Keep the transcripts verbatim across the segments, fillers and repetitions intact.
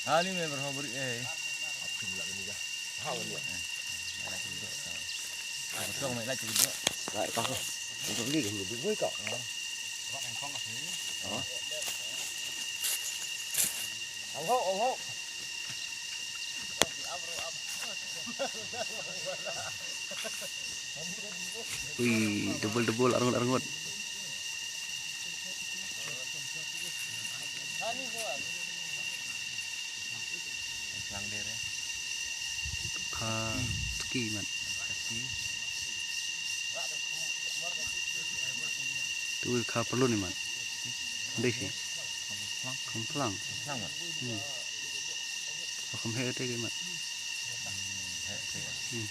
Ani me berhobri eh. Aku bilang ini dah. Tahu ni. Aku tong mai lai tu. Lai kau. Untuk ni kan lebih baik kau. Au hau, au hau. Ui, debol debol, arngut arngut. Kha tki mat. Tu kha perlu ni mat. Dei si. Kham plang. Hmm. Kham he te ki mat. Hmm.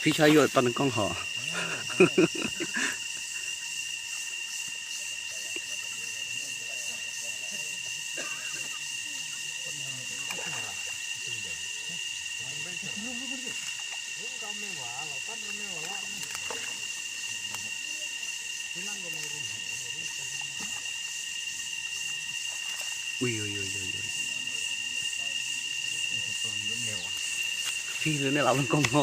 Phi cha ïoh ton kong ho. Ui, ui, ui, ui, ui. Phi leh ne la ban kong ho.